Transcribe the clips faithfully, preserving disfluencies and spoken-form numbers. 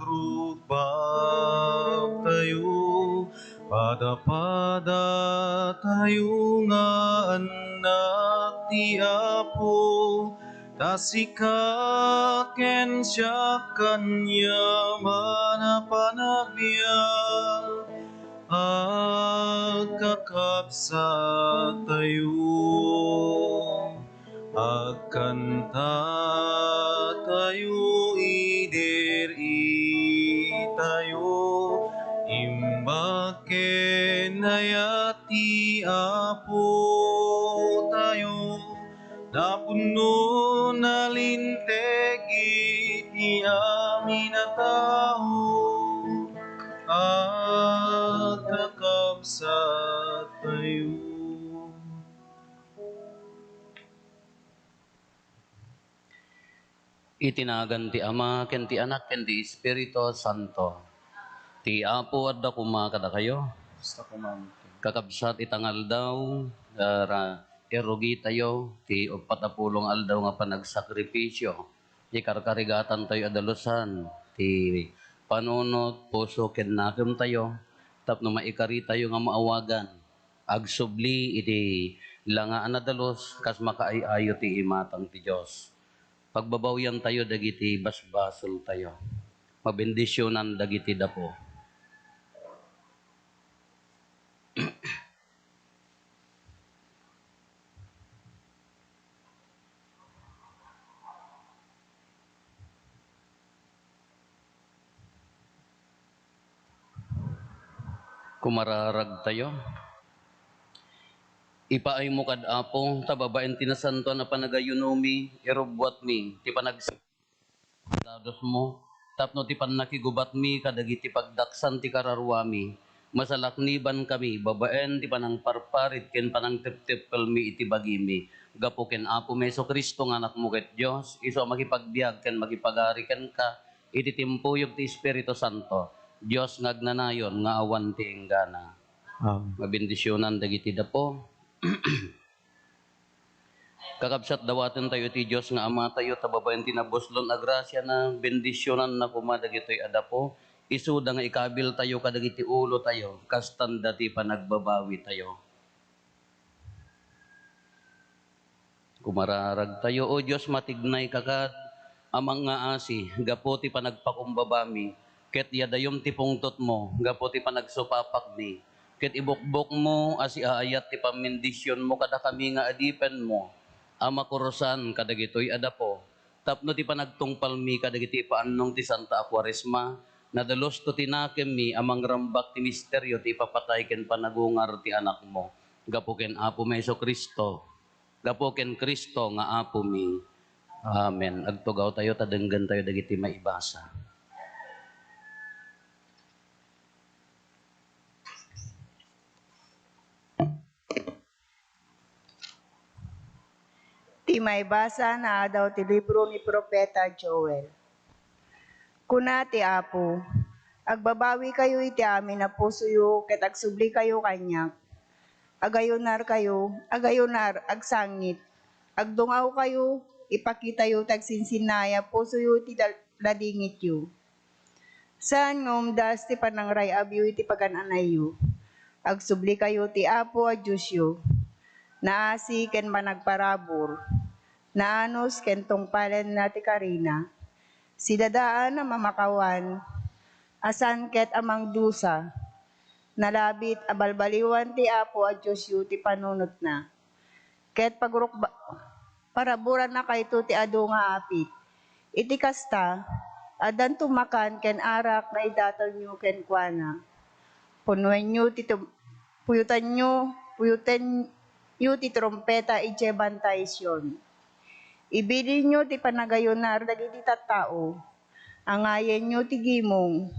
Rugbagtayo, pada-pada tayo nga annak ti Apo, ta sika ken siak aniaman a panagbiag, agkakabsat tayo. Agkanta tayo, idir-itayo, imbag ken ayat ti Apo tayo, napunno nalinteg iti amin a tao, agkakabsat tayo. Iti nagan ti Ama, ken ti Anak, ken ti Espiritu Santo. Ti Apo adda koma kadakayo. Basta kumamit. Kakabsat, ita nga aldaw, ah, ra-, irugitayo ti uppat a pulo nga aldaw nga panagsakripisio. Ikarkarigatantayo a dalusan ti panunot, puso, ken nakemtayo tapno maikaritayo nga maawagan agsubli iti langaan a dalus kas makaay-ayo ti imatang ti Dios. Pagbabawiantayo dagiti basbasoltayo. Mabendisionan dagiti dapo. Kumararagtayo. Ipaaymo kad Apo, ta babaen ti nasantoan a panagayunomi, irubbuatmi ti panagsi-, dadosmo, tapno ti pannakigubatmi kadagiti pagdaksan ti kararuami, masalaknibankami babaen ti panangparparit ken panangtepteppelmi iti bagimi, gapu ken Apomi Jesu-Cristo nga Anakmo ket Dios, isu a makipagbiag ken makipagari kenka iti timpuyog ti Espiritu Santo, Dios nga agnanayon nga awan ti inggana. Amen. Mabendisionan dagiti dapo. Kakabsat, dawatentayo iti Dios nga Amatayo, ta babaen ti nabuslon a grasiana, bendisionanna koma dagitoy a dapo, isuda nga ikabiltayo kadagiti ulotayo, kas tanda ti panagbabawitayo. Kumararagtayo, O Dios, matignay ka kad a mangngaasi gapu ti panagpakumbabami, ket yadayom ti pungtotmo gapu ti panagsupapakmi, ket ibukbokmo a siaayat ti pammendisionmo kadakami nga adipenmo a makurusan kadagitoy a dapo, tapno ti panagtungpalmi kadagiti ipaannong ti Santa a Kuaresma, nadalusto ti nakemmi a mangrambak ti misterio ti ipapatay ken panagungar ti Anakmo, gapu ken Apomi Jesu-Cristo. Gapu ken Cristo nga Apomi. Amen. Agtugawtayo ta denggentayo dagiti maibasa. Ti maibasa naadaw ti libro ni Profeta Joel. Kuna ti Apo, "Agbabawikayo iti amin a pusoyo ket agsublikayo kaniak. Agayunarkayo, agayunar, agsangit. Agdungawkayo, ipakitayo ti agsinsinnaay a pusoyo iti dal-, ladingityo. Saan nga umdas ti panangray-abyo iti pagan-anayyo. Agsublikayo ti Apo a Diosyo. Naasi ken managparabur. Naanus ken tungpalenna ti karina. Sidadaan a mamakawan, a saan ket a mangdusa. Nalabit a balbaliwan ti Apo a Diosyo ti panunotna. Ket pagrukba-, paraburannakayto ti adu nga apit. Iti kasta, addanto makan ken arak nga idatonyo kenkuana. Punuenyo ti tum-, puyotanyo, puyotenyo ti trumpeta idiay bantay Sion. Ibilinyo ti panagayunar dagiti tattao. Angayenyo ti gimong.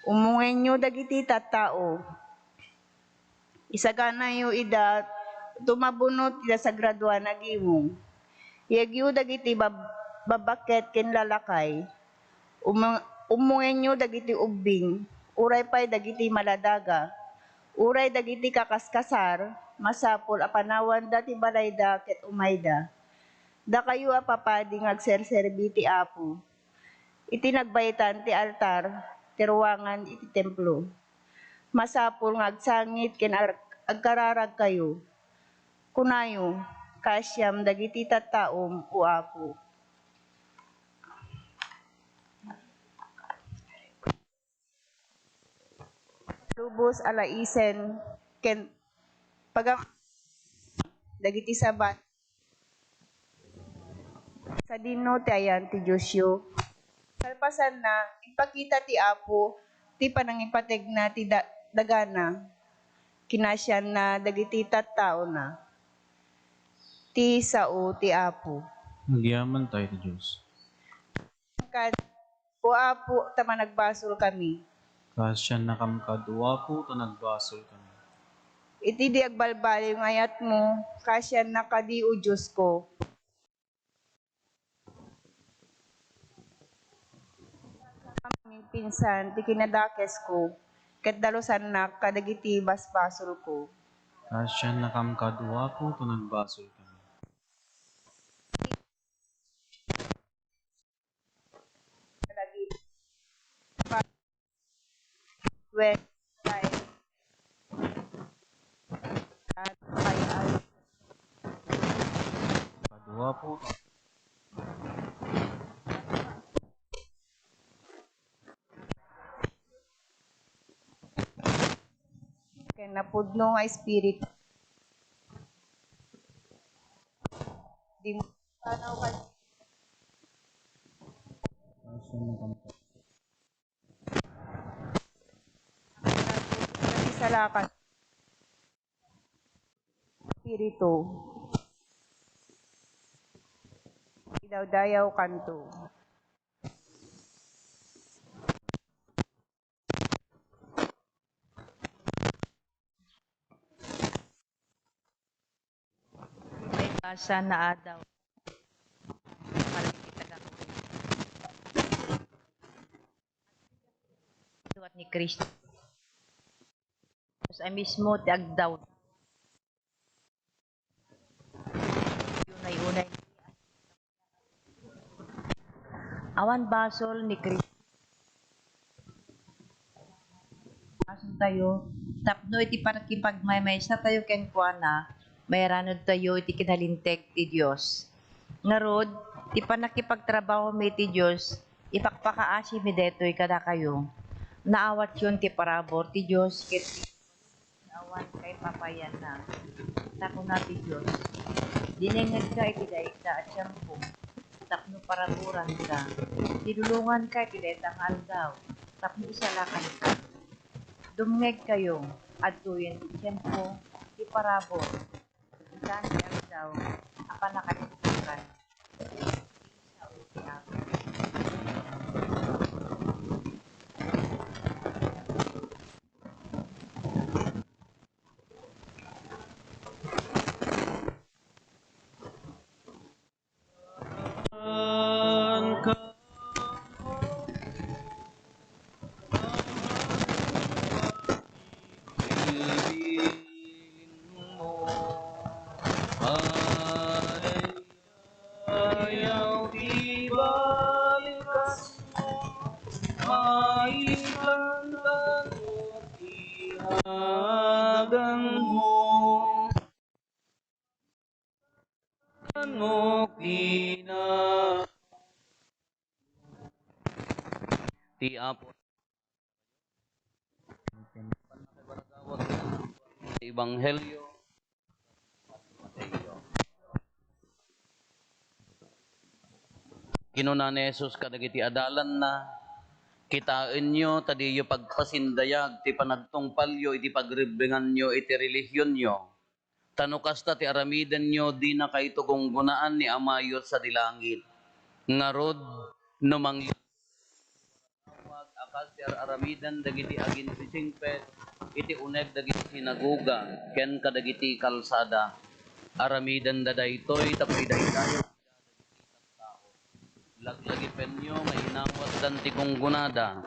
Umongenyo dagiti tattao. Isaganayo ida tumabunot ida sagradoan a gimong. Yegyo dagiti bab-, babbaket ken lalakay. Umo-, ummongenyo dagiti ubbing, uray pay dagiti maladaga, uray dagiti kakaskasar, masapul a panawanda ti balayda ket umayda. Dakayo a papadi nga agserserbi ti Apo, iti nagbaitan ti altar ti ruangan iti templo. Masapul nga agsangit ken ar-, agkararagkayo. Kunayo, "Kaasiam dagiti tattaom, O Apo." Lubos a laisen ken pagam-, dagiti sabat. Sadino ti ayan ti Diosyo? Kalpasanna, impakita ti Apo ti panangipategna ti da-, dagana. Kinasianna dagiti tattaona. Ti sao ti Apo. Agyaman tayo ti Dios. Kad, O Apo, ta managbasol kami. Kaasiannakam kad, O Apo, ta nagbasol kami. Iti di agbalbaliw nga ayatmo, kaasiannak kadi, O Diosko. Maminpinsan ti kinadakesko, ket dalusannak kadagiti basbasolko. Kaasiannakam kad, O Apo, ta nagbasol kami. Wen, tay. At ay, ay. Kadua po. Ken napudno nga espiritu. Di mo panaw ka. Salakan. Espiritu. Idawdayaw kanto. May basa na adaw. Para kita gagawin. Suat ni Kristo. Dios ay mismo ti agdaw. Unay-unay. Awan basol ni Kristo. Basol tayo, tapno iti pakipagmaymaysa tayo kenkuana, mairanod tayo iti kinalinteg ti Dios. Ngarud, ti pannakipagtrabahomi iti Dios, ipakpakaasimi daytoy kadakayo. Naawatyon ti parabur ti Dios ket awan kaipapayanna. Ta kuna ti Dios, "Dinengngegka iti dayta a tiempo, tapno paraburanka. Tinulonganka iti dayta nga aldaw, tapno isalakanka." Dumngegkayo, adtoyen ti tiempo ti parabur. Itan ti aldaw a pannakaipusokan. Ayaw ti balikas mo, maikan ka no ti agan mo. Ano kina ti Apo. Ebanghelio. Kinuna ni Jesus kadagiti adalanna, "Kitaenyo ta diyo pagpasindayag ti panagtungpalyo iti pagrebbenganyo iti relihionyo. Ta no kasta ti aramidenyo, dinakayto gunggonaan ni Amayo sadi langit. Ngarud, no mangli-, a kas ti ar-aramiden dagiti aginsisingpet iti uneg dagiti sinagoga ken kadagiti kalsada. Aramidenda daytoy tapno idaydayaw dagiti tattao. Laglagipenyo nga inawatdan ti gunggonada.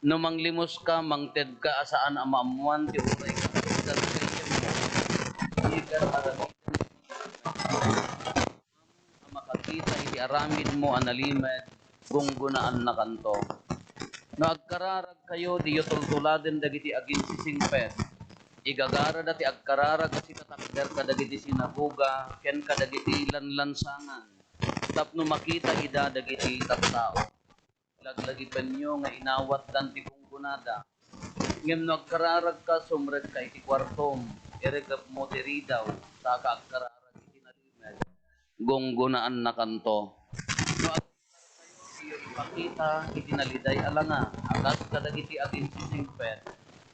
No manglimuska, mangtedka a saan a maammoan ti uray kasugdan nga itemmo. Dikan aramiden a makakita iti aramidmo a nalimed, gunggonaannakanto. No agkararagkayo, diyo tultuladen dagiti aginsisingpet. Igagarada ti agkararag a sitatakder kadagiti sinagoga ken kadagiti lanlansangan, tapno makita ida dagiti tattao. Laglagipenyo nga inawatdan ti gunggonada. Ngem no agkararagka, sumrekka iti kuartom, irikepmo ti ridaw, saka agkararag iti nalimed, gunggonaannakanto. No agkararagkayo, diyo ipakita iti naliday a langa a kas kadagiti aginsisingpet,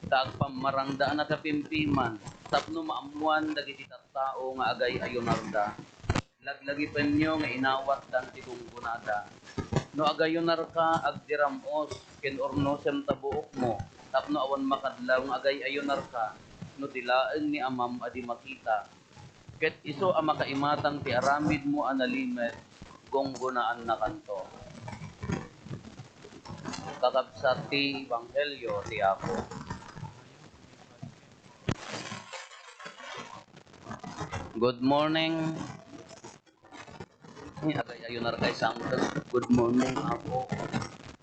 ta agpammarangda a nakapimpiman, tapno maammoan dagiti tattao nga agay-ayunarda. Laglagipenyo nga inawatdan ti gunggonada. No agayunarka, agdiram-os, ken urnosem ta buokmo, tapno awan makadlaw nga agay-ayunarka, no di laeng ni Amam a di makita. Ket isu a makaimatang ti aramidmo a nalimed, gunggonaannakanto. Kakabsat ti Ebanghelio ti Apo. Good morning. Ni agay-ayunar kay Samson. Good morning, Apo.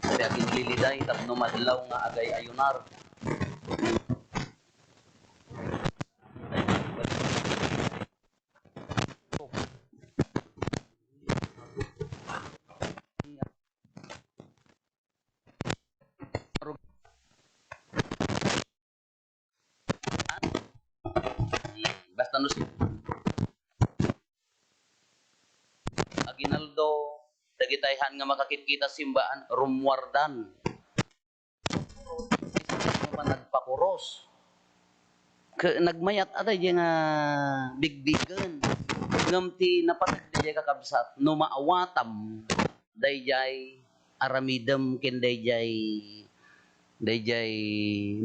Kaya aginliliday tapno madlaw nga agay-ayunar. Basta no si aginaldo, dagiti haan nga makakitkita simbaan, rummuardan. Isu nagpakuros. Ke-, nagmayat a daydiay nga bigbigen. Ngem ti napateg daydiay, kakabsat, no maawatam daydiay aramidem ken daydiay, daydiay,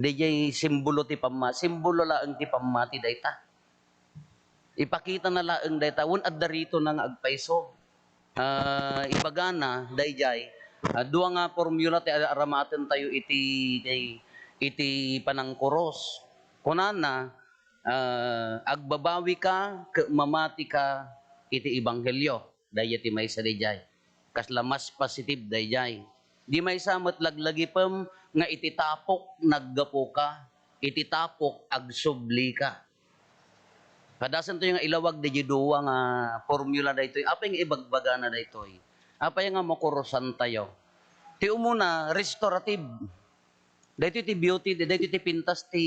daydiay simbolo ti pamma-, simbolo laeng ti pammati dayta. Ipakitana laeng dayta, wen adda ritona nga agpayso. Ah, ibagana daydiay, ah, dua nga formula ti ar-, aramatentayo iti, iti, iti panangkuros. Kunana, ah, "Agbabawika ket mamatika iti ebanghelio." Daydiay ti maysa daydiay. Kasla mas positive daydiay. Di maysa met, "Laglagipem nga iti tapok naggapuka, iti tapok agsublika." Kadasentayo nga ilawag daydiay dua nga formula daytoy. Apay nga ibagbagana daytoy? Apay nga makurosantayo? Ti umuna, restorative. Daytoy ti beauty, daytoy ti pintas ti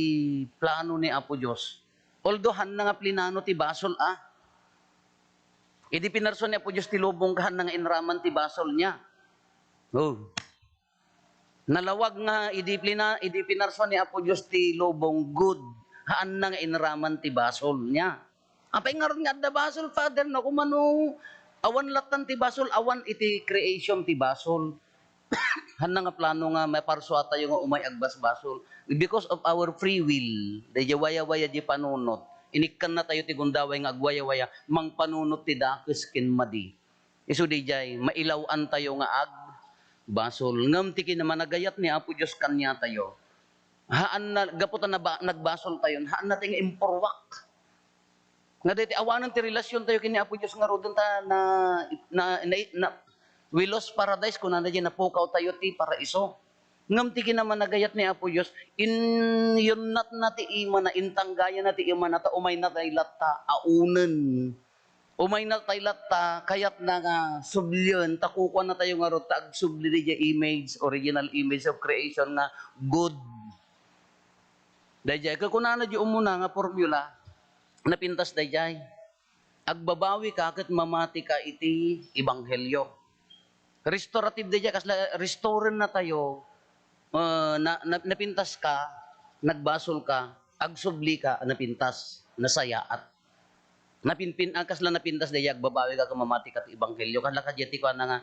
plano ni Apo Dios. Although, haanna nga plinano ti basol, ah. Idi pinarso ni Apo Dios ti lubong, haanna nga inraman ti basolna. Oh. Nalawag nga idi plina-, idi pinarso ni Apo Dios ti lubong, good, haanna nga inraman ti basolna. Apay ngarud nga adda basol, Father, no? Kumano, awan lattan ti basol, awan iti creation ti basol. Haanna nga plano nga maparsuatayo nga umay agbasbasol. Because of our free will, daydiay wayawaya di panunot, inikkannatayo ti gundaway nga agwayawaya, mangpanunot ti dakes ken madi. Isu daydiay, mailaw-antayo nga agbasol. Ngem ti kinamanagayat ni Apo Dios kaniatayo, haanna, gapu ta naba-, nagbasoltayon, haannatayo nga impurruak. Nga daytoy awanen ti relasiontayo ken ni Apo Dios ngaruden ta na, na, na, na, we lost paradise, kunana daydiay, napukawtayo ti paraiso. Ngem ti kinamanagayat ni Apo Dios, inyunnatna ti imana, intanggayana ti imana, ta umaynatay latta a unen. Umaynatay latta, kayatna nga sublien, ta kukuanatayo ngarud ta agsubli daydiay image, original image of creation nga good. Daydiay, kakunana di umuna nga formula, napintas daydiay. Agbabawika ket mamatika iti ebanghelio. Restorative daydiay, kasla restorennatayo, eh, na, na, napintaska, nagbasolka, agsublika, napintas, nasayaat. Napinpin-, ah, kasla napintas daydiay, agbabawika ket mamatika ti ebanghelio. Kasla kadi ti kuana nga,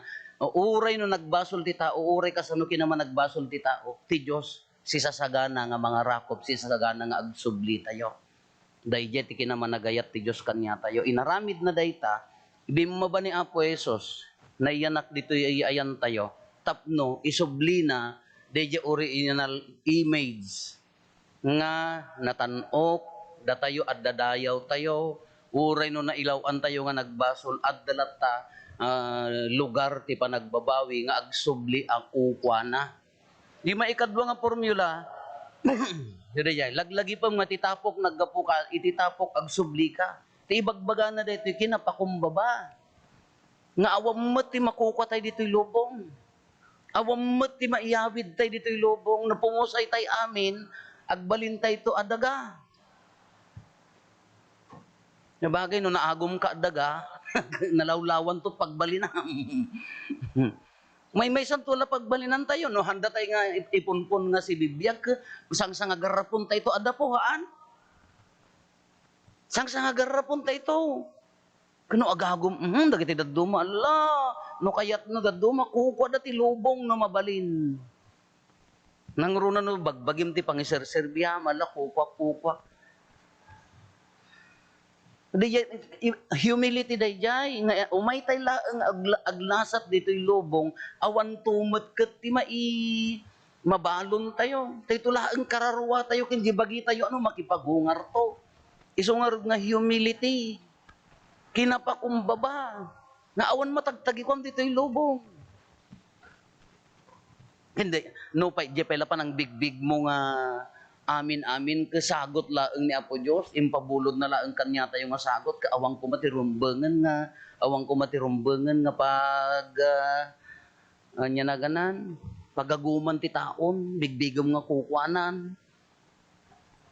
uray no nagbasol ti tao, uray kasano kinamanagbasol ti tao, ti Dios, sisasagana nga mangarakop, sisasagana nga agsublitayo. Daydiay ti kinamanagayat ti Dios kaniatayo. Inaramidna dayta, bimmaba ni Apo Jesus, naiyanak ditoy ay ayantayo, tapno isublina daydiay original image nga natan-ok datayo, adda dayawtayo, uray no nailaw-antayo nga nagbasol, adda latta ah, lugar ti panagbabawi nga agsubli a kukuana. Di maikadua nga formula, daydiay, laglagipem nga iti tapok naggapuka, iti tapok agsublika. Ti ibagbagana daytoy, kinapakumbaba. Nga awan met ti makukuatay ditoy lubong. Awan met ti maiyawidtay ditoy lubong. No pumusaytay amin, agbalintayto a daga. Nabagay, no naagumka a daga, nalawlawanto pagbalinam. Maymaysanto la pagbalinantayo, no? Handatay nga ip-, ipunpon nga sibibiag, sangsangagarrapontayto a dapo, haan? Sangsangagarrapontayto. Ken no agagum, mhm, dagiti dadduma, ala, no kayatna dadduma, kukuada ti lubong no mabalin. Nangruna no bagbagim ti pangiserserbiam, ala, kukuak, kukuak. Daydiay, i-, humility daydiay, nga umaytay laeng agla-, aglasat ditoy lubong, awanto met ket ti mai-, mabalontayo. Daytoy laeng kararuatayo ken di bagitayo, ano, makipagungarto. Isu ngarud nga humility. Kinapakumbaba nga awan matagtagikuam ditoy lubong. Hindi, no pay, di pay la panangbigbigmo nga amin-amin ket sagot laeng ni Apo Dios, impabulodna laeng kaniatayo nga sagot, ket awan koma ti rumbengen nga, awan koma ti rumbengen nga pag, ah, ania naganan, pagaguman ti taon, bigbigem nga kukuanan.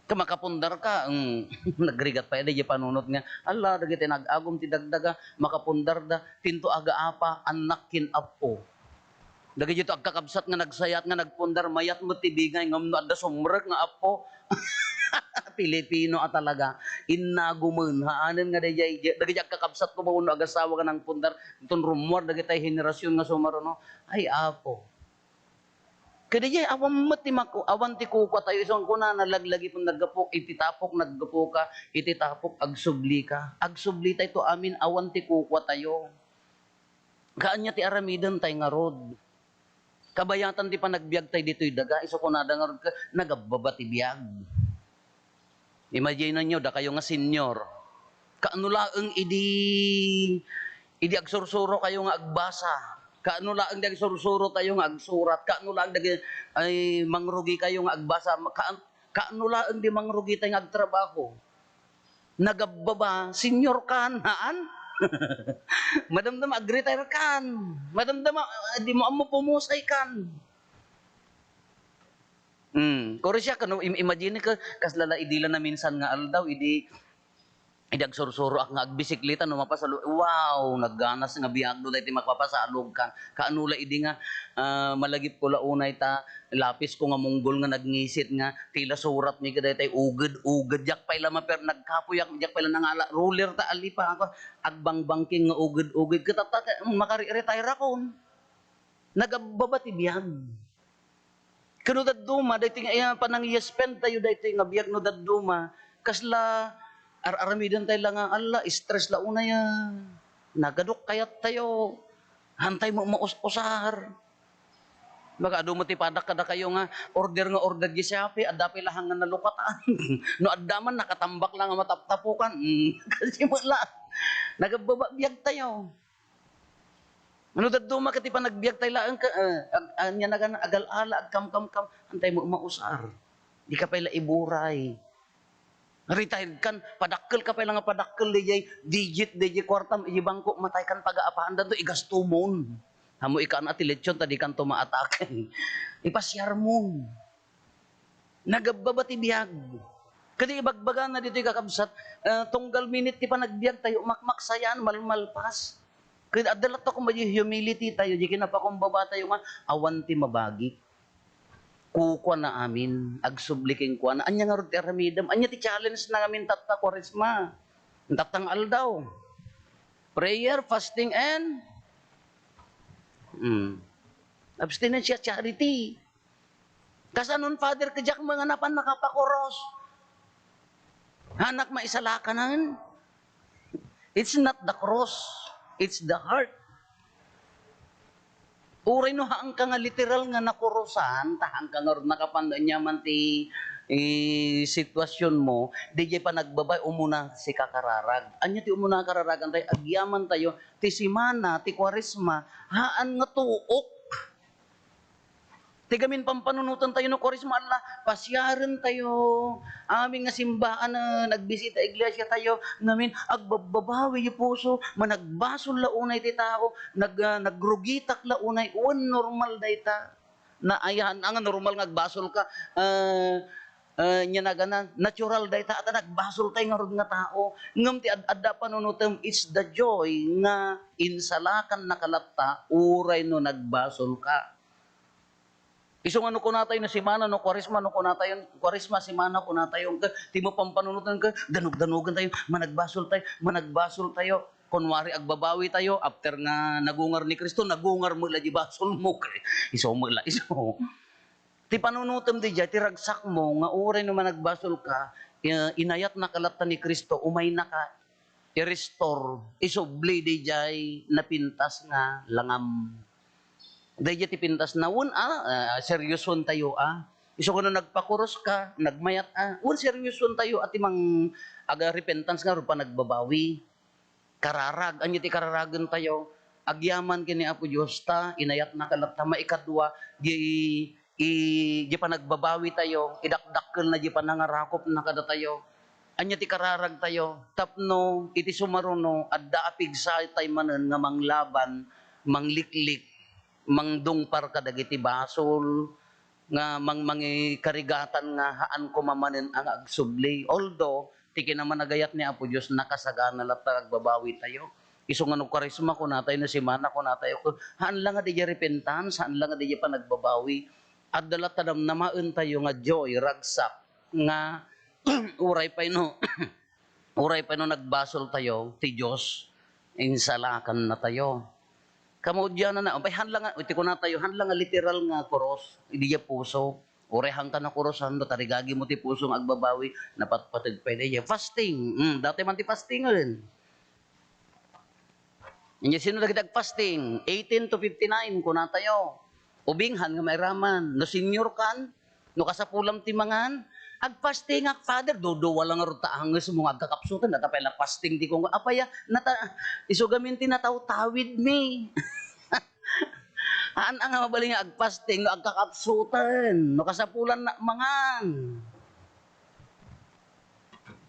Ket makapundarka, mm, nagrigat pay daydiay panunot nga, ala, dagiti nag-agum ti dagdaga, makapundarda, tinto agaapa, annak ken appo. Dagiti agkakabsat nga nagsayat nga nagpundar, mayat met ti bingay, ngem no adda sumrek nga appo, Pilipino a talaga, innagumen, haanen nga daydiay, dagiti agkakabsat ko wenno agasawa nga nangpundar, inton rummuar dagiti henerasyon nga sumaruno, ay, apo. Kadaydiay, awan met ti maku-, awan ti kukuatayo. Isu nga kunana, laglagipem naggapu, iti tapok naggapuka, iti tapok agsublika. Agsublitayto amin, awan ti kukuatayo. Kaanya ti aramidentay ngarud. Kabayatan ti panagbiagtay ditoy daga, isu kunada ngarud ket nagabbaba ti biag. Imagine-yo, dakayo nga senior. Kaano laeng idi, idi agsursuro kayo nga agbasa? Kaano laeng di agsursuro tayo nga agsurat? Kaano laeng dagi-, ay, mangrugi kayo nga agbasa? Kaan-, kaano laeng di mangrugi tayo nga agtrabaho? Nagabbaba, senior kan, haan? Madamdama, agretire kan. Madamdama, ah, di mo ammo pumusay kan. Hmm, kuri siya, kano, im-, imagine ka, kasla la idi la naminsan nga aldaw, idi, idi agsursuro ak nga agbisikleta, no, mapasalo-, wow, nagganas nga biagdo daytoy mapapasalog kan. Kaano la idi nga, ah, malagip ko la unay ta, lapis ko nga munggol nga nagngisit nga, tila surat mi kadaytay, uged, uged, diak pay la maper-, nagkapuyak, diak pay la nangala, ruler ta, alipa, ako, agbangbangking nga uged, uged, ket atta, ka-, makari-retire akon. Nagabbaba ti biag. Ken no dadduma, daytoy nga, iya, panang-i-spend tayo daytoy nga biag no dadduma, kasla ar-aramiden tayo la nga, "Alla, stress la unay, ah. Nagadok kayat tayo. Hantay mo maus-usar." Baga adu met ti padak kadakayo nga order nga order di Shopee, adda pay la nga nalukatan. No adda man, nakatambak la nga mataptapukan. Mm, kasi wala. Nagabbaba biag tayo. No dadduma ket ti panagbiag tayo laeng ka, eh, ag-, ania nagan-, agal-ala, agkamkamkam, antay mo mausar. Di ka pay la iburay. Retired kan, padakkel ka pay la nga padakkel, dijay digit, dijay kuartam, ijay bangko, matay kan pagaapaan, danto, igastomon. Amo ikan a ti lechon, ta di kanto maataken. Ipasiarmon. Nagabbaba ti biag. Kadi ibagbagana ditoy kakabsat, ah, tunggal minit ti panagbiag tayo, makmaksayan, malmalpas. Kadi adda latta koma di humility tayo, di kinapakumbaba tayo nga awan ti mabagi. Kukuana amin, agsubli kenkuana. Ania ngarud ti aramidem? Ania ti challenge na ngamin tatta Kuaresma? Tatta nga aldaw. Prayer, fasting, and, hmm, abstinence, charity. Kasanon, Father, kadiak met nga napan nakapakuros. Hanak maisalakanen. It's not the cross. It's the heart. Uray no haanka nga literal nga nakurosan, ta haanka nga nakapan, ania man ti, eh, sitwasionmo, diay panagbabawi, umuna sika kararag. Ania ti umuna a kararagantayo? Agyamantayo ti semana ti Kuaresma, haan nga tuok. Ti gamin pampanunotentayo no Kuaresma, ala, pasiarentayo. Amin nga simbaan, ah, nagbisita iglesiatayo, ngamin agbabbabawi ti puso, managbasol la unay ti tao, nag-, ah, nagrugitak la unay, wen normal dayta. Na, ay, haan nga normal nga agbasolka, ah, ah, ania nagana, natural dayta a ta nagbasoltay ngarud nga tao. Ngem ti ad-, adda panunotem, it's the joy nga insalakannaka latta uray no nagbasolka. Isu nga no kunatayo no semana, no Kuaresma, no kunatayo, Kuaresma, semana, kunatayo, ket ti mapampanunot ket danug-danugentayo, managbasoltayo, managbasoltayo. Kunwari, agbabawitayo, after nga nagungar ni Cristo, nagungar met la diay basolmo, isu met la, isu. Ti panunotem diay, ti ragsakmo, nga uray no managbasolka, eh, inayatnaka latta ni Cristo, umaynaka, i-restore, isubli diay napintas nga langam. Daydiay ti pintasna, wen, ah, ah, seriosoentayo, ah. Isu nga no nagpakuroska, nagmayat, ah, wen seriosoentayo, ah, ti mang-, aga repentance ngarud panagbabawi. Kararag, ania ti kararagentayo? Agyaman ken ni Apo Dios ta inayatnaka latta. Maikadua, di, i-, di panagbabawitayo, idakdakkelna di panangarakopna kadatayo. Ania ti kararagtayo? Tapno iti sumaruno, adda a pigsatayo manen nga manglaban, mangliklik, mangdungpar kadagiti basol, nga mang-, mangikarigatan nga haan koma manen a nga agsubli. Although, ti kinamanagayat ni Apo Dios, nakasagana latta agbabawitayo. Isu nga no Kuaresma, kunatayo, no semana, kunatayo, haan la nga diay repentance, haan la nga diay panagbabawi. Adda latta namnamaentayo nga joy, ragsak, nga uray pay no, uray pay no nagbasoltayo, ti Dios, insalakannatayo. Kamaudiananna, apay, haan la nga, iti kunatayo, haan la nga literal nga kuros, diay puso. Uray haanka nakurosan, no tarigagimo ti puso nga agbabawi, napatpateg pay diay. Fasting, mm, datoy man ti fastingen. Inya sino dagiti agfasting? Eighteen to fifty-nine, kunatayo. Ubing, haan nga mairaman. No senior kan, no kasapulam ti mangan, agfasting ak, Father, duduwa lang ngarud ta angesmo nga agkakapsutan, data pay la fasting ti kung, apay a, nata-, isu gamin ti natawtawidmi. Haan nga mabalin nga agfasting, no agkakapsutan, no kasapulan na mangan.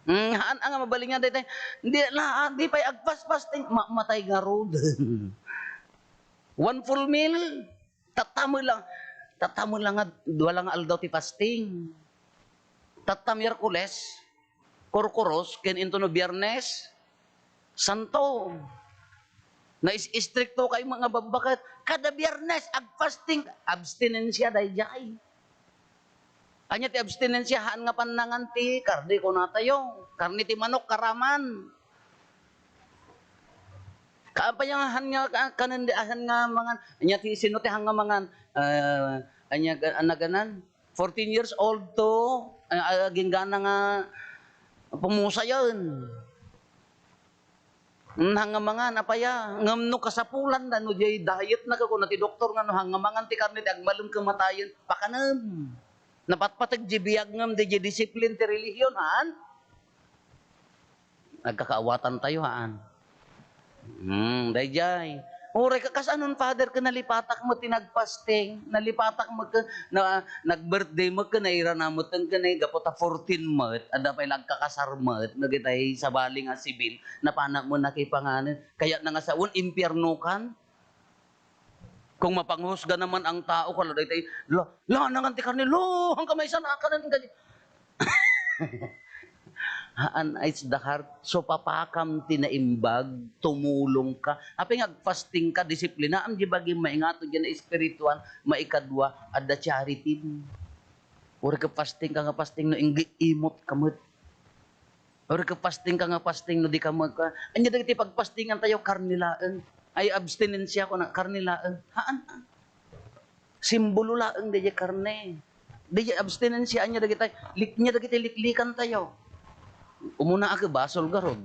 Mm, haan nga mabalin nga daytoy. Di la, di pay agfas-fasting, ma-, matay ngarud. One full meal, tatta met lang, tatta met lang nga dua lang nga aldaw ti fasting. Tatta Miyerkules, Kurkuros, ken intono Biyernes, Santo. Nais-istrikto kay mga babbakat. Kada Biyernes, agfasting, abstinensia daydiay. Ania ti abstinensia? Haan nga pannangan ti karne, kunatayo. Karne ti manok, karaman. Kaapay nga haan nga ka-, kanen di, haan nga mangan. Ania ti, sino ti haan nga mangan? Ah, ania ga-, naganan? Fourteen years old to, ah, aginggana nga pumusayen. Mm, haan nga mangan, apay a, ngem no kasapulan da, no diay diet na, kuna ti doktor nga no haan nga mangan ti karne, ti agmalem ken matayen, pakanem. Napatpateg diay biag ngem, diay disiplin ti relihiyon, haan? Nagkakaawatantayo, haan? Hmm, daydiay. Uray ka, kasano, Father, ket nalipatak met ti nagfasting, nalipatak met ket na, nag-birthday met ket nairana met ken gapu ta fourteen met, adda pay la agkakasar met, dagitay sabali nga sibil, napanak met nakipanganen. Kayatna nga sawen, impierno kan. Kung mapanghusga naman ang tao, kala daytay, la, la, nangan ti karne, la, hangka maysa nakanen kadi. Haan, it's the heart. So, papakam ti naimbag, tumulong ka. Apay nga agfasting ka, disiplinaam di bagim, maingato di na espirituan, maikadua, adda charity. Uray ka fasting ka nga fasting, no, inggi imot ka met. Uray ka fasting ka nga fasting, no, di ka magka-, anya dagiti pagfastingan tayo, karne laeng. Ay, abstinensya ko na, karne laeng. Haan, ah. Simbolo laeng daydiay karne. Daydiay abstinensya, anya dagiti, lik-, anya dagiti liklikan tayo. Umuna, ag-, basol garud.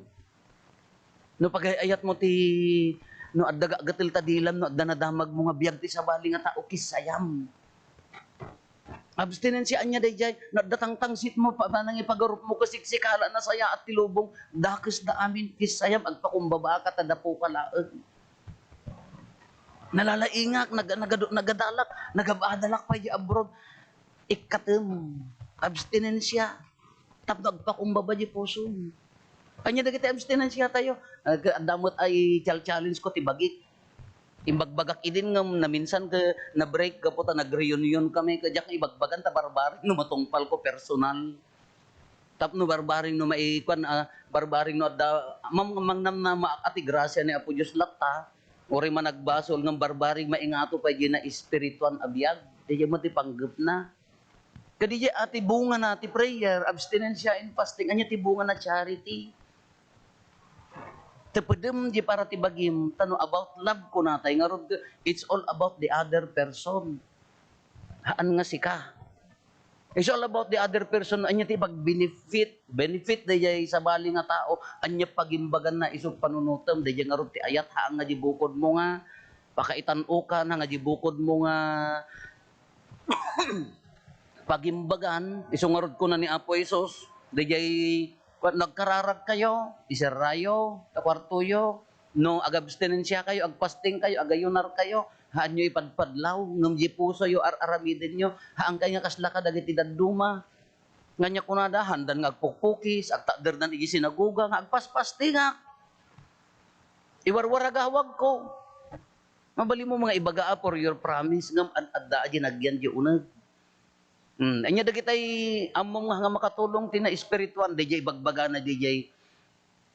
No pagay-ayat mo ti, no adda ga-, gatel ta dilam, no adda nadamag mo nga biag ti sabali nga tao, kisayam. Abstinensia ania daydiay, no adda tangtangsit mo, pa-, panangipagarupmo ket siksikala, nasayaat ti lubong, dakes da amin, kissayam, agpakumbaba ka ta dapo ka laeng. Nalalaingak, nag-, nagadu-, nagadalak, nagab-adalak pay di abroad. Ikkatem, abstinensia, tapno agpakumbaba di pusom. Ania dagiti abstinensia tayo? Ag-, adda met ay chal-challenge ko ti bagik. Imbagbagak idin ngem naminsan ket na-break gapu ta nag-reunion kami, ket diak ibagbagan ta barbareng no matungpal ko personal. Tapno barbareng no maikuan, ah, barbareng no adda, mam-, mangnamnamaak a ti grasia ni Apo Dios latta, uray man agbasol ngem barbareng maingato pay diay naespirituan a biag. Diay met ti panggepna. Kadi diay, ah, ti bungana ti prayer, abstinensia and fasting, ania ti bungana? Charity. Tepedem di para ti bagim, ta no about love kunatay ngarud, it's all about the other person. Haan nga sika. It's all about the other person. Ania ti pag-benefit, benefit daydiay sabali nga tao, ania pagimbaganna isu panunutem, daydiay ngarud ti ayat, haan nga di bukodmo nga pakaitan-okan, haan nga di bukodmo nga pagimbagan, isu ngarud kuna ni Apo Jesus, daydiay, nagkararag kayo, iserrayo ta kuartoyo, no, agabstinensia kayo, agpasting kayo, agayunar kayo, haanyo ipadpadlaw, ngem di pusoyo, ar-aramidenyo, haan kay nga kasla kadagiti dadduma. Nga ania kunada, handan nga agpukpukis, agtakderdan iti sinagoga, nga agpaspastingak. Iwarwaragawagko. Mabalinmo nga ibaga a for your promise, ngem ad-adda a di nagyan di uneg. Hmm, ania dagitay ammom nga, nga makatulong ti naespirituan, daydiay ibagbagana, daydiay,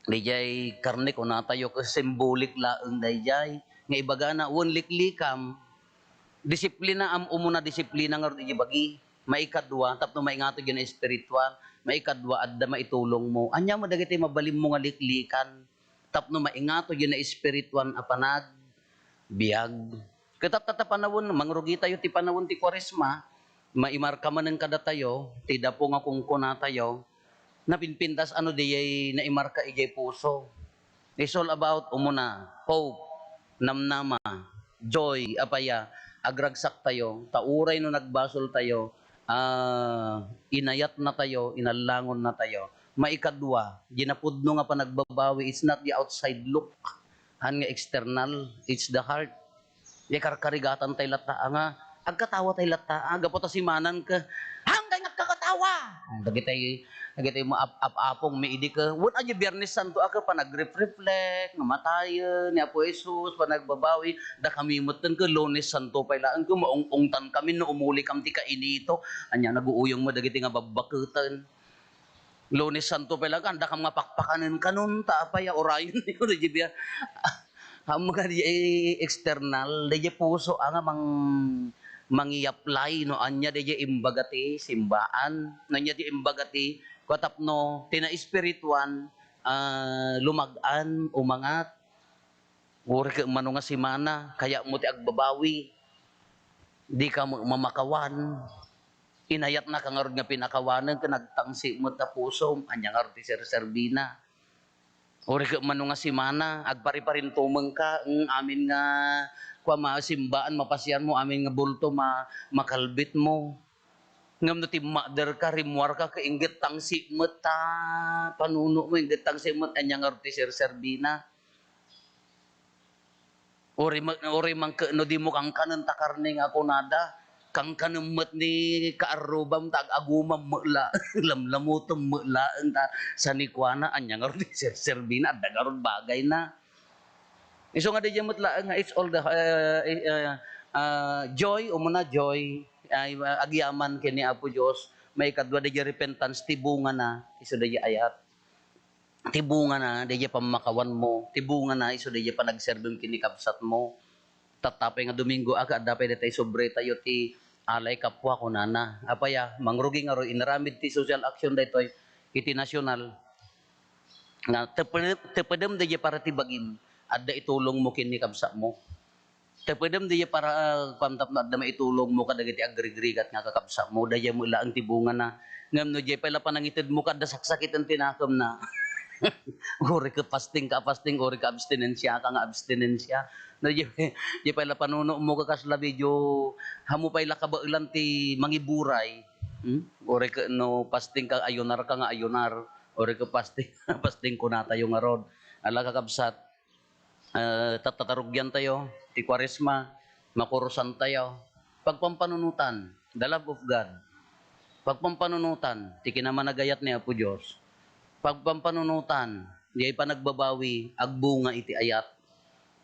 daydiay karne, kunatayo, ket symbolic laeng daydiay. Nga ibagana, wen liklikam, disiplina, am-, umuna disiplina ngarud iti bagi. Maikadua, tapno maingato diay naespirituan. Maikadua, adda maitulongmo. Ania met dagiti mabalinmo nga liklikan tapno maingato diay naespirituan a panagbiag? Ket tatta ta panawen, mangrugitayo ti panawen ti Kuaresma, maimarka manen kadatayo ti dapo nga kunkunatayo, napinpintas a no diay naimarka idiay puso. It's all about, umuna, hope, namnama, joy, apaya, agragsaktayo, ta uray no nagbasoltayo, ah, inayatnatayo, inallangonnatayo. Maikadua, di napudno nga panagbabawi, it's not the outside look, haan nga external, it's the heart. Di karkarigatantay latta nga agkatawatay latta, gapu ta simanan ket, "Haanka nga agkakatawa!" Dagitay, dagitay mo ap-, ap-apong mi idi ket, wen, a di Biernes Santo a ket panagref-reflect nga matayen ni Apo Jesus, panagbabawi, dakami metten ket Lunes Santo pay laeng ket maung-ungtan kami no umuli kam ti kainito. Ania, naguuyong mo dagiti nga babbaketen. Lunes Santo pay laeng, andakam nga pakpakanen kanon, ta apay a urayon ni, di ba? Ammom nga di external, daydiay puso a nga mang-, mangiyaplay no ania daydiay imbaga ti simbaan, no ania ti imbaga ti kua tapno ti naespirituan, ah, lumag-an, umangat. Uray ket mano nga simana, kayatmo ti agbabawi. Dika met mamakawan. Inayatnaka ngarud nga pinakawanen ket nagtangsit met ta pusom. Ania ngarud ti serserbina? Uray ket mano nga simana, agpariparintumengka, mm, amin nga, kua, ma-, simbaan, mapasianmo, amin nga bulto, ma-, makalbitmo. Ngem no timmakderka, rimmuarka, ket inggit tangsit met ta panunomo, inggit tangsit met, ania ngarud ti serserbina? Uray ma-, uray man ket no dimo kankanen ta karne nga kunada, kankanem met ni kaarrubam ta ag-agumam met la-, lamlamutem met laeng ta sanikuana, ania ngarud ti serserbina, adda ngarud bagayna. Isu nga daydiay met laeng nga it's all the, ah, eh, ah, ah, joy, umuna joy, ay, ah, agyaman ken ni Apo Dios, maikadua daydiay repentance, ti bungana, isu daydiay ayat. Ti bungana, daydiay pammakawanmo. Ti bungana, isu daydiay panagserbim ken ni kabsatmo. Tatta pay nga Domingo, aga, adda pay daytay sobretayo ti Alay Kapwa, kunana. Apay a, mangrugi ngarud, inaramid ti social action daytoy iti nasyonal. Nga, tepedem, tepedem daydiay para ti bagim, adda itulongmo ken ni kabsatmo. Tepedem daydiay para, ah, kuan, tapno adda maitulongmo kadagiti agrigrigat nga kakabsatmo, daydiay met laeng ti bungana. Ngem no diay pay la panangitedmo, adda saksakiten ti nakemna. Uray ket fasting ka, fasting, uray ket abstinensia ka nga abstinensia. No, di, di pay la panunomo ket kasla medyo, ammo pay la kabaelan ti mangiburay. Hmm? Uray ket no fasting ka, ayunar ka nga ayunar. Uray ket fasting, fasting kunatayo ngarud. Ala, kakabsat, eh, tattatarugiantayo ti Kuaresma, makurusantayo. Pagpampanunotan, the love of God. Pagpampanunotan ti kinamanagayat ni Apo Dios. Pagpampanunotan, diay panagbabawi agbunga iti ayat.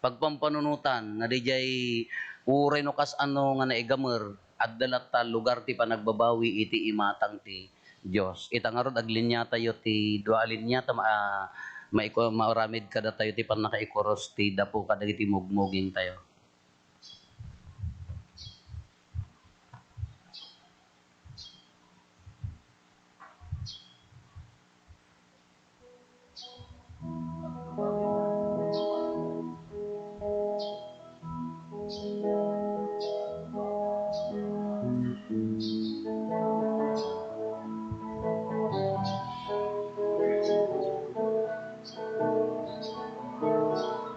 Pagpampanunotan nga diay uray no kas-ano nga naigamer, adda latta lugar ti panagbabawi iti imatang ti Dios. Ita ngarud, agliniatayo ti dua a linia ta ma-, maiko-, maaramid kadatayo ti pannakaikurus ti dapo kadagiti mugmugingtayo.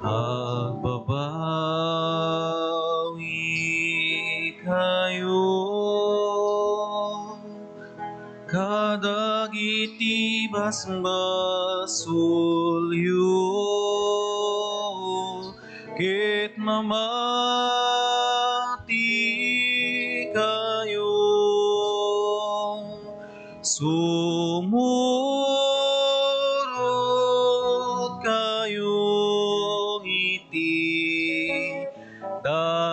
Agbabawi kayo kadagiti basbasolyo, ket mamati kayo. Sumurot kayo iti dalanko,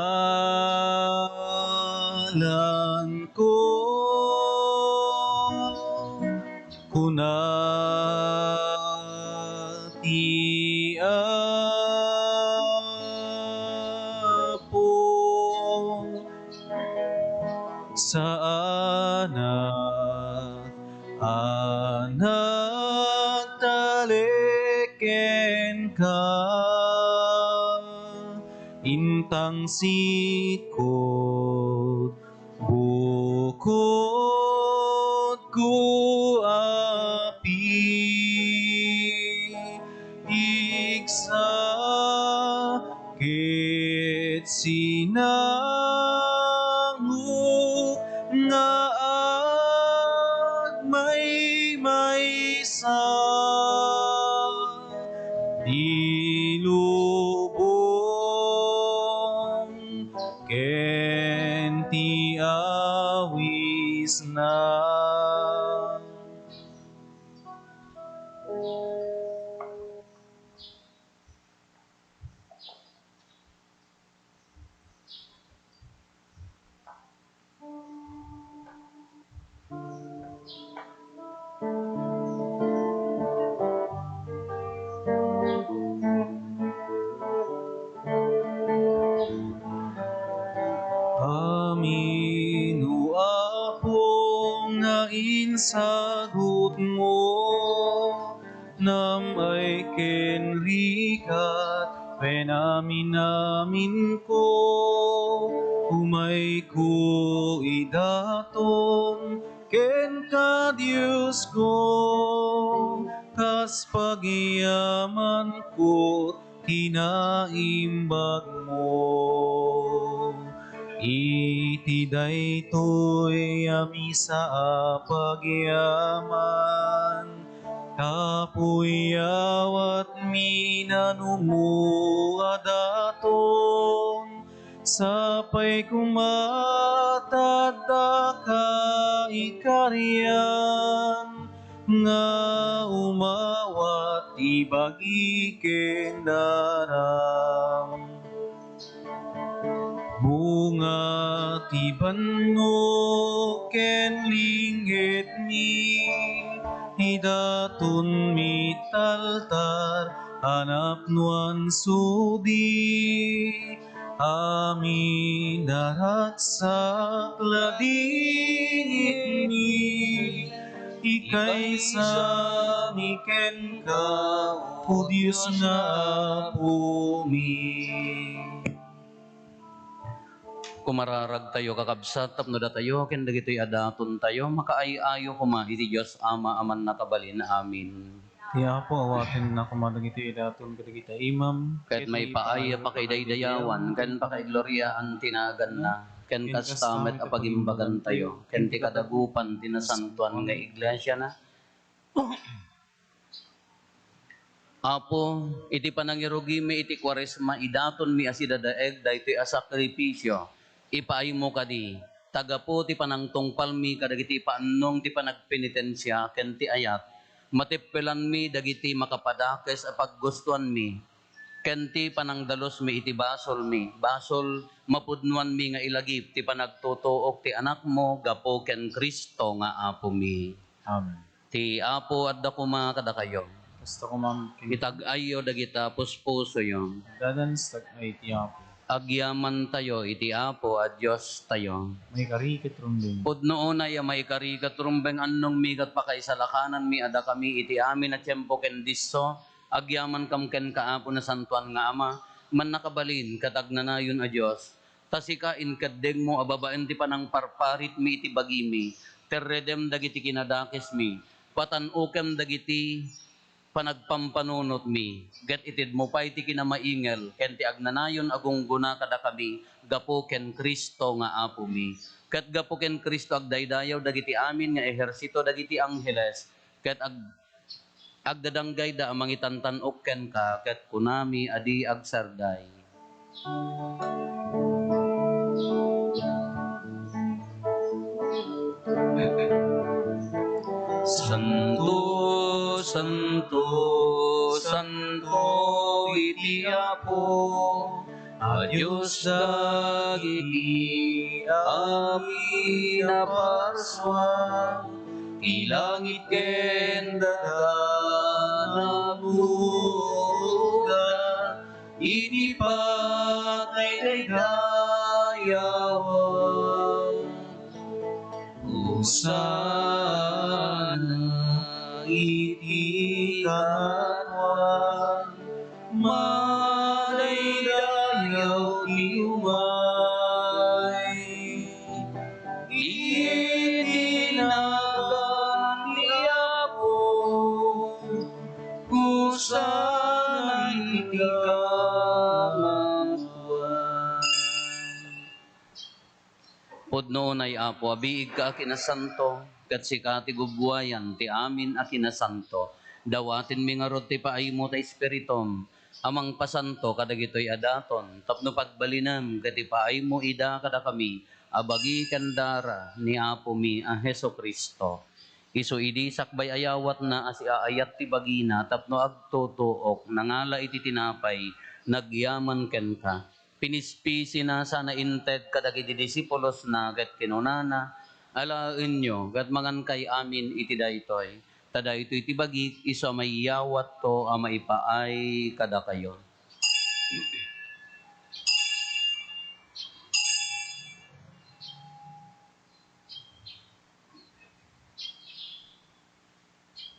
kuna ti Apo. Saanak a nagtalek kenka, intangsitkot bukodko, Apo. Igsa ket sinangok nga agmaymaysa ti lubong ken ti awisna. Amin, O Apo, nga insagutmo, nam-ay ken rigat, pen amin-aminko, umayko idaton kenka, Diosko, kas pagyamanko ti naimbagmo. Iti daytoy a misa a pagyaman, tapuyawatmi nanumo a daton, sapay koma ta addaka ikarian nga umawat ti bagi ken daram. Bunga ti bannog ken linggitmi, idatonmi ti altar a napnoan sudi. Amin a ragsak, ladingitmi, ikaysami kenka, O Dios nga Apomi. Kumararagtayo, kakabsat, tapno datayo ken dagitoy a datontayo makaay-ayo koma iti Dios Ama a Mannakabalin. Amin. Ti Apo, awatenna koma dagiti idaton kadagiti imam, ket maipaay a pakaidaydayawan ken pakaigloriaan ti naganna, ken kasta met a pagimbagantayo ken ti kadagupan ti nasantoan nga iglesiana. Apo, iti panangirugimi iti Kuaresma, idatonmi a sidadaeg daytoy a sakrifisio. Ipaaymo kadi, ta gapu ti panangtungpalmi kadagiti ipaannong ti panagpenitensia ken ti ayat, matippelanmi dagiti makapadakes a paggustoanmi, ken ti panangdalusmi iti basolmi, basol mapudnoanmi nga ilagip ti panagtutuok ti Anakmo gapu ken Cristo nga Apomi. Amen. Ti Apo adda koma kadakayo. Kasta koma ken Itag-ayyo dagita puspusoyo. Dadan stag-ay ti Apo. Agyamantayo iti Apo a Diostayo. Maikari ket rumbeng. Pudno unay a maikari ket rumbeng, annongmi ket pakaisalakananmi a dakami iti amin a tiempo ken disso, agyaman kam kenka, Apo, nasantoan nga Ama, mannakabalin ket agnanayon a Dios. Ta sika inkeddengmo a babaen ti panangparparitmi iti bagimi, terredem dagiti kinadakesmi, patan-okem dagiti panagpampanunotmi, ket itedmo pay ti kinamaingel ken ti agnanayon a gunggona kadakami gapu ken Cristo nga Apomi. Ket gapu ken Cristo, agdaydayaw dagiti amin nga ehersito dagiti angheles, ket ag-, agdadanggayda a mangitantan-ok kenka, ket kunami a di agsarday. Santo, santo, santo iti Apo a Dios dagiti amin a parsua, ti langit ken daga nagbuga iti pakaidaydayawan. Hosanna iti kangatoan. Madaydayaw ti umay iti nagan ti Apo. Hosanna iti kangatoan. Pudno unay, Apo, a biigka a kinasanto, ket sika ti gubbuayan ti amin a kinasanto. Dawatenmi ngarud ti paaymo ta Espiritum a mangpasanto kadagitoy a daton tapno pagbalinem ket ipaaymo ida kadakami a bagi ken dara ni Apomi a Jesu-Cristo. Isu idi sakbay a yawatna a siaayat ti bagina tapno agtutuok, nangala iti tinapay, nagyaman kenka. Pinispisina sana inted kadagiti disipulosna ket kinunana, "Alaenyo ket mangankay amin iti daytoy, ta daytoy ti bagik isu a maiyawatto a maipaay kadakayo."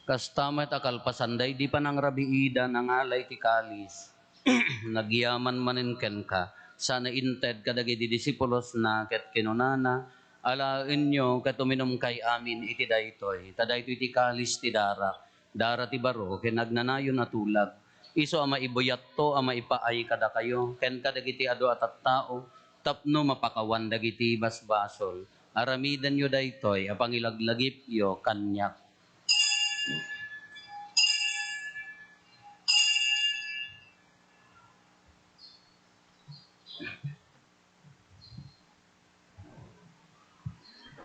Kasta met a kalpasan daydi panangrabiida, nangala iti kalis, nagyaman manen kenka, sana inted kadagiti disipulosna ket kinunana, "Alaenyo ket uminumkay amin iti daytoy, ta daytoy ti kalis ti darak, dara ti baro ken agnanayon a tulag. Isu a maibuyatto a maipaay kadakayo ken kadagiti adu a tattao tapno mapakawan dagiti basbasol. Aramidenyo daytoy a pangilaglagipyo kaniak."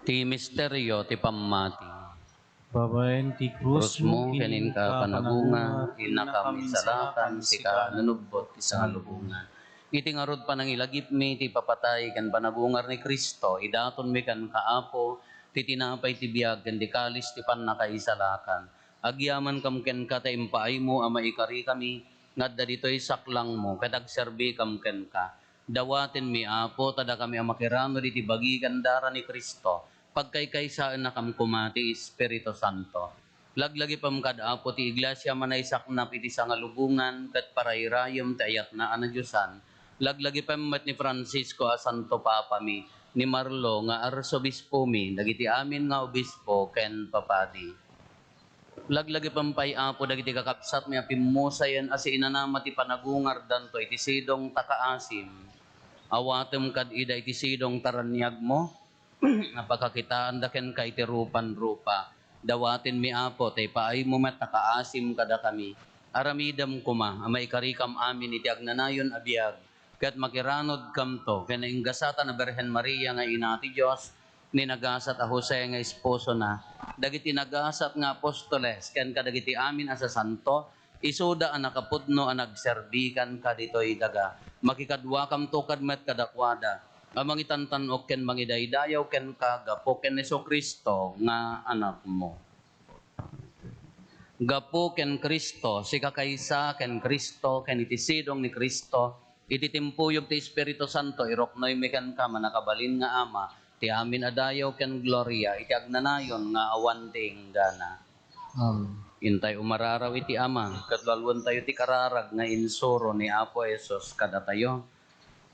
Ti misterio ti pammati. Babaen ti krusmo ken inka panagungar, innaka misalakan, sika a nanubbot ti sangalubongan. Iti ngarud panangilagipmi ti ipapatay ken panagungar ni Cristo, idatonmi kenka, Apo, ti tinapay ti biag ken ti kalis ti pannakaisalakan. Agyamankam kenka ta impaaymo a maikarikami nga adda ditoy saklangmo ket agserbikam kenka. Dawatenmi, Apo, ta dakami a makiramid iti bagi ken dara ni Cristo, pagkaykaysaennakam koma ti Espiritu Santo. Laglagipem kad, Apo, ti Iglesia a manaysaknap iti sangalubongan ket parairayem ti ayatna a nadiosan. Laglagipem met ni Francisco a Santo Papami, ni Marlo nga Arsobispomi, dagiti amin nga obispo ken papadi. Laglagipen pay, Apo, dagiti kakabsatmi a pimmusayen a siinanama ti panagungardanto iti sidong ta kaasim. Awatem kad ida iti sidong ta raniagmo, a pakakitaanda kenka iti rupan-rupa. Dawatenmi, Apo, ta ipaaymo met a kaasim kadakami. Aramidem koma a maikarikam amin iti agnanayon a biag, ket makiranudkamto ken nainggasatan a Birhen Maria nga ina ti Dios, ni nagasat a Jose nga esposona, dagiti nagasat nga apostoles, ken kadagiti amin a sasanto, isuda a nakapudno a nagserbikan kaditoy daga. Makikaduakamto kad met kadakuada a mangitantan-ok ken mangidaydayaw kenka gapu ken Jesu-Cristo nga Anakmo. Gapu ken Cristo, sikakaysa ken Cristo, ken iti sidong ni Cristo, iti timpuyog ti Espiritu Santo, iruknoymi kenka, mannakabalin nga Ama, ti amin a dayaw ken gloria iti agnanayon nga awan ti inggana. Amen. Intay umararaw iti Ama, ket lualuentayo ti kararag nga insuro ni Apo Jesus kadatayo.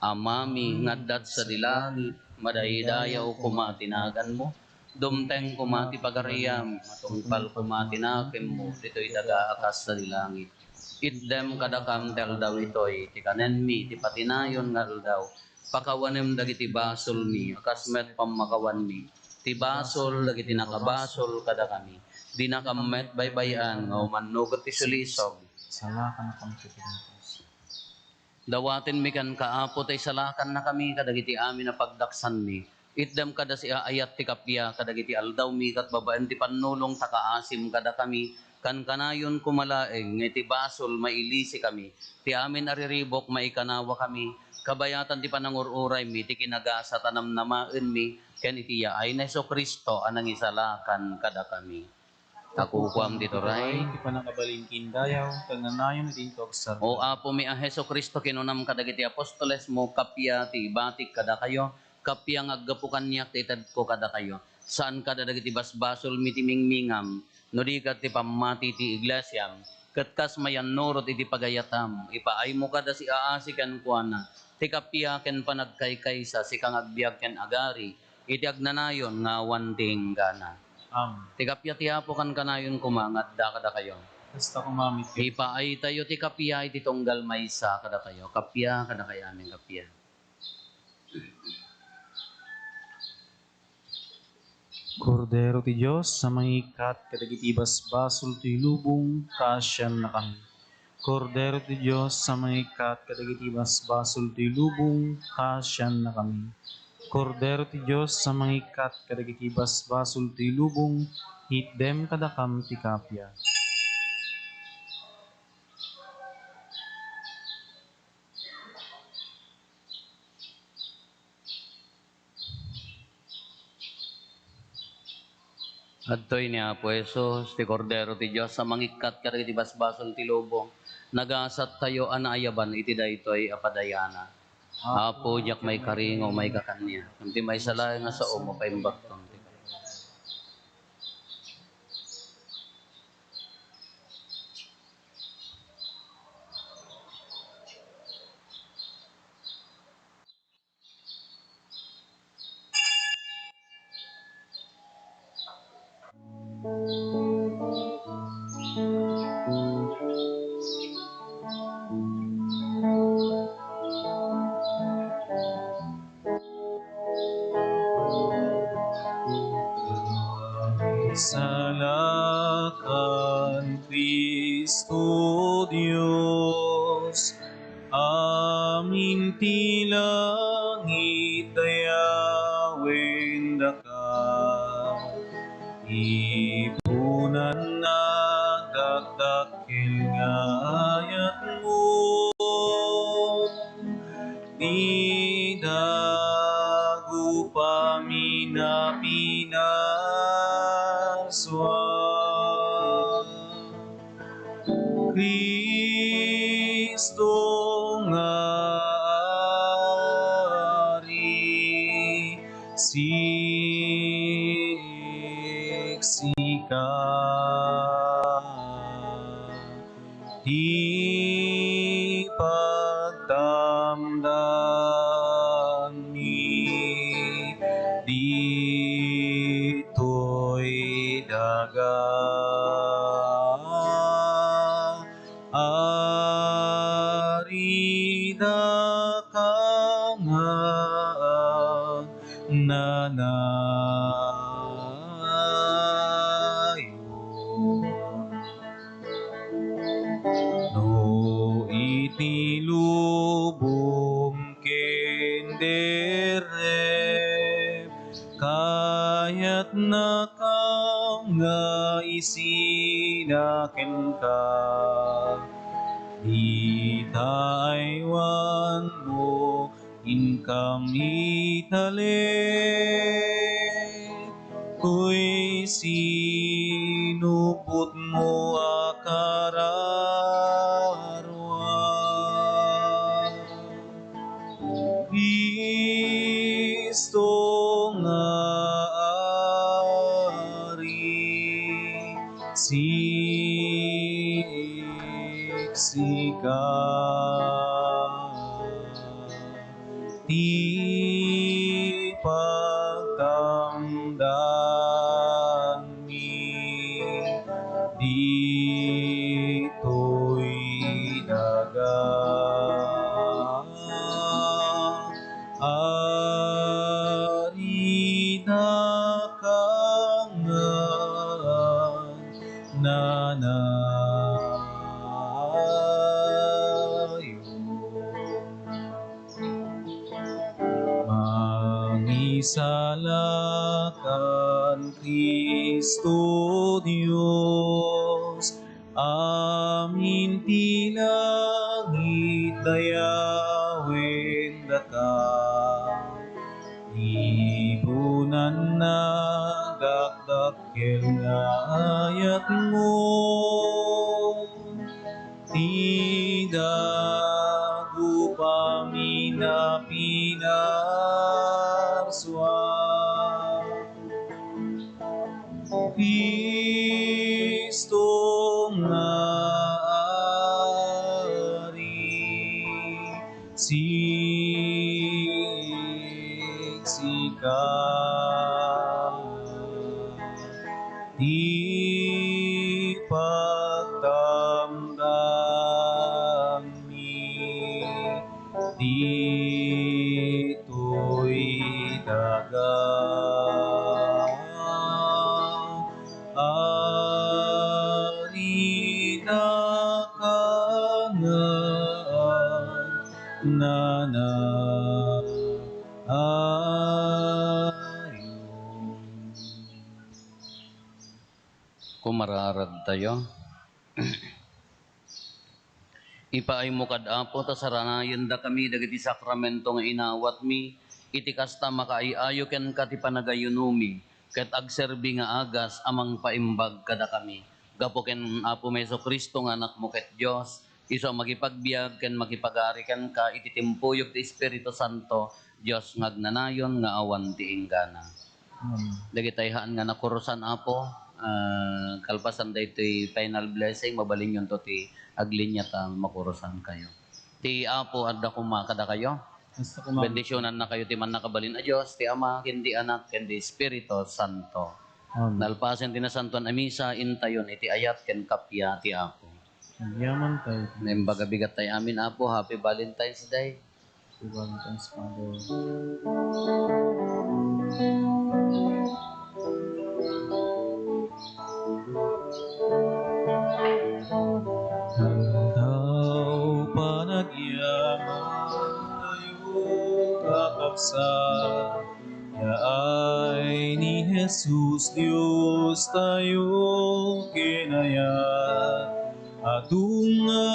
Amami nga adda sadi langit, madaydayaw koma ti naganmo. Dumteng koma ti pagariam, matungpal koma ti nakemmo, ditoy daga a kas sadi langit. Itdem kadakam ti aldaw itoy, ti kanenmi, ti patinayon nga aldaw. Pakawanem dagiti basolmi, a kas met pammakawanmi, ti basol dagiti nakabasol kadakami. Dinakam met baybay-an nga umannugot ti sulisog. Salakan a pangkipintas. Dawatenmi kenka, Apo, ta isalakannakami kadagiti amin a pagdaksanmi. Itdem kada siaayat ti kappia kadagiti aldawmi ket babaen ti pannulong ta kaasim kadakami, kankanayon koma laeng nga iti basol mailisikami. Ti amin a riribuk maikanawakami, kabayatan ti panangur-uraymi ti kinagasat a namnamaenmi ken iti yaay ni Jesu-Cristo a nangisalakan kadakami. Ta kukuam ti turay, ti pannakabalin ken dayaw, ti agnanayon iti intogsar. O Apomi a Jesu-Cristo, kinunam kadagiti apostolesmo, kappia ti ibatik kadakayo, kappia nga aggapu kaniak ti itedko kadakayo. Saan kada dagiti basbasolmi ti mingmingam, no di ket ti pammati ti iglesiam, ket kas mayannurot iti pagayatam, ipaaymo kada siaasi kenkuana, ti kappia ken panagkaykaysa, sika nga agbiag ken agari, iti agnanayon nga awan ti inggana. Amen. Ti kappia ti Apo kankanayon koma nga adda kadakayo. Kasta koma met. Ipaaytayo ti kappia iti tunggal maysa kadakayo. Kappia kadakayo amin, kappia. Kordero ti Dios a mangikkat kadagiti basbasol ti lubong, kaasiannakami. Kordero ti Dios a mangikkat kadagiti basbasol ti lubong, kaasiannakami. Kordero ti Dios a mangikkat kadagiti basbasol ti lubong, itdem kadakam ti kappia. Adtoy ni Apo Jesus, ti Kordero ti Dios a mangikkat kadagiti basbasol ti lubong. Nagasattayo a naayaban iti daytoy a padayanan. Apo, diak maikari nga umayka kaniak, ngem ti maysa laeng nga saom, mapaimbagton ti Salakan, Cristo Dios, amin ti langit dayawen daka. Ipunanna dakdak kel nga ayatmo, ti dagupami a pinasua. Cristo nga Ari, siksika ti pagtamdanmi ditoy daga. Nakam nga isina kenka, dita aywanmo, inkam itali. Toy sinupotmo a kararua. Kristo nga Ari, siksika ti pagtamdanmi. Ditoy daga, Ari, dakam nga nanayon. Mangisalakan, Cristo Dios, amin ti langit dayawen daka. Ibunanna dakdakkel nga ayatmo. Ti dagup amin a pinarsua. Cristo nga Ari, siksika ti pagtamdanmi. Ditoy daga, Ari, dakam nga nanayon. Kumararadtayo. Ipaaymo kad, Apo, ta saranayendakami dagiti sakramento nga inawatmi, iti kasta, makaay-ayo kenka ti panagayunomi, ket agserbi nga agas a mangpaimbag kadakami. Gapu ken Apomi Jesu-Cristo nga Anakmo ket Dios, isu a makipagbiag ken makipagari kenka iti timpuyog ti Espiritu Santo, Dios nga agnanayon nga awan ti inggana. Amen. Dagiti haan nga nakurusan, Apo, ah, kalpasan daytoy final blessing, mabalinyonto ti aglinia ta makurusankayo. Ti Apo adda koma kadakayo. Basta koma. Bendisionannakayo ti mannakabalin a Dios, ti Ama, ken ti Anak, ken ti Espiritu Santo. Amen. Nalpasen ti Nasantoan a Misa, intayon iti ayat ken kappia ti Apo. Agyamantayo. Naimbag a bigattayo amin, Apo. Happy Valentine's Day. Happy Valentine's, Father. Aldaw panagyaman tayo, kakabsat. Yaay ni Jesus, Diostayo ken ayat, adu nga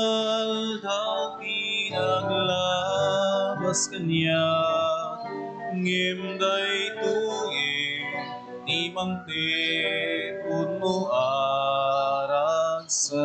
aldaw ti naglabas kaniak, ngem daytoyen ti mangted wenno aragsak.